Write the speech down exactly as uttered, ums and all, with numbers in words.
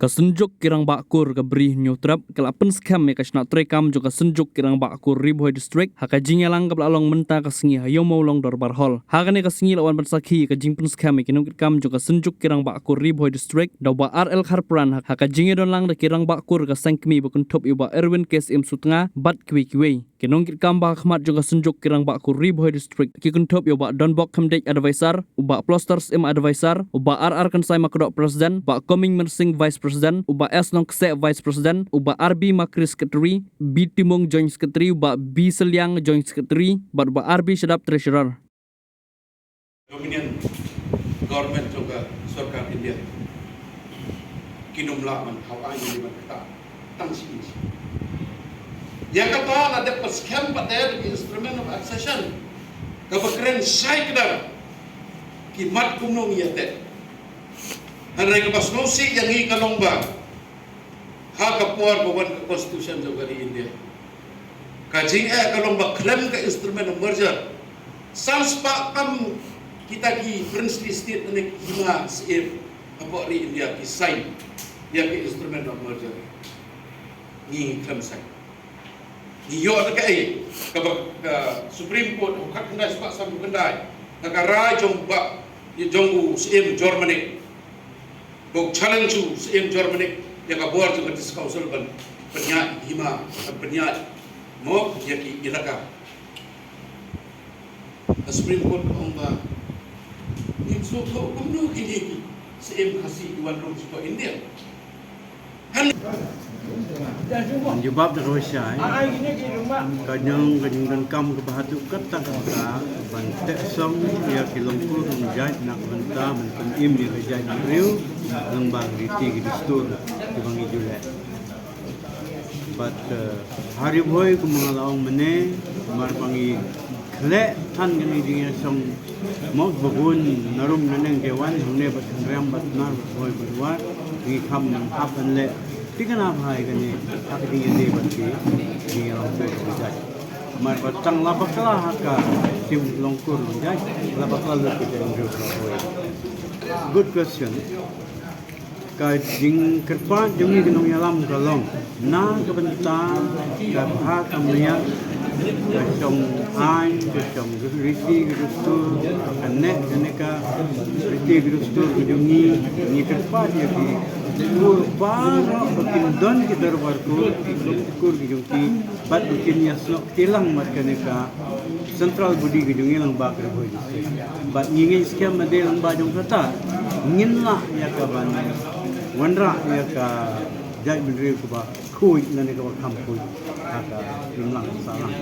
Ka Synjuk ki Rangbah Kur ka Bri Hynñiewtrep ka la pynskhem ïa ka shnat treikam jong ka Synjuk ki Rangbah Kur Ri Bhoi District ha ka jingïalang kaba la long mynta ka sngi ha Ïew Mawlong Dorbar Hall. Ha kane ka sngi la wan ban sakhi ïa ka jingpynskhem ïa ki nongkitkam jong ka Synjuk ki Rangbah Kur Ri Bhoi District da u Bah R L Kharpran ha ka jingïadonlang da ki rangbah kur, ka seng kmie ba kynthup ïa u Bah Erwin K Syiem Sutnga bad kiwei kiwei. Ki nongkitkam ba ha khmat jong ka Synjuk ki Rangbah Kur Ri Bhoi District ki kynthup ïa u Bah Donbok Khymdeit, Advisor, u Bah Ploster Syiem, Advisor, u Bah R R Kynsai Makdoh, President, Bah Coming Mynsing, Vice President, u Bah S Nongkseh, Vice President, u Bah R B Makri, Secretary, B Timung, Joint Secretary, u Bah B Sylliang, Joint Secretary, bad u Bah R B Shadap, Treasurer. Dominion Government jong ka Sorkar India kin ym lah ban thaw aiñ ïa ki ban ktah tang shi inch. Ïa kata la dep pynskhem pat da ki Instrument of Accession kaba kren shai kdar, ki mat kumno ngi ïateh. Hynrei kaba sngewsih ïa ngi ka long ba ha ka por ba wan ka Constitution jong ka ri India, ka jingeh ka long ba khlem ka Instrument of Merger, san spah tam kita ki Princely State ne ki hima syiem hapoh ri India ki sign ïa ka Instrument of Merger. Ngi khlem sign. Ngi ïoh da kaei? Kaba ka Supreme Court ha u khatkhyndai spah sanphew khyndai, na ka rai jong u Bah, jong u Syiem Germany, ba u challenge u Syiem Germany ïa ka bor jong ka District Council ban pynïaid hima, ban pynïaid mo ïa ki elaka. Ka Supreme Court ka ong ba ngim sngewthuh kumno kine ki Syiem Khasi ki wan rung sha India. Jubab da kaba shai. Ka jong ka jingdonkam kaba haduh katta katta ban teh song ïa ki long kur long jait na ka bynta ban pynim ïa ka jaitbynriew lyngba ki riti ki dustur kiba ngi ju leh. Bad, eh, ha Ri Bhoi kumba nga la ong mynne, mar ba ngi khleh than kane ka jingïasong mo ba bun na rum na neng ki wan hangne bad Khynriam bad Tnar bad Bhoi bad War, ngi kham ban hap ban leh thikna bha ïa kane ha ka jingïadei bad ki jingïalang kur ki jait. Mar ba tang la bakla ha ka sim long kur long jait, la bakla lut ki jait long kur long jait. Good question. Ka jingkyrpad jong ngi ki nongïalam ka long na ka bynta ka bha ka maiat, ka shong aiñ, ka shong riti ka dustur, ka neh kane ka riti ka dustur ka jong ngi. Ngi kyrpad ïa ki kur baroh ba kin don ki dorbar kur, ki kur ki jong ki, bad ba kin ïasnoh kti lang bad kane ka central body ka jong ngi lyngba ka Ri Bhoi District. Bad ngi ngeit skhem ba dei lyngba jong kata ngin lah ïa ka ban wanrah ïa ka jaitbynriew kaba khuid lane kaba kham khuid ha ka imlang sahlang.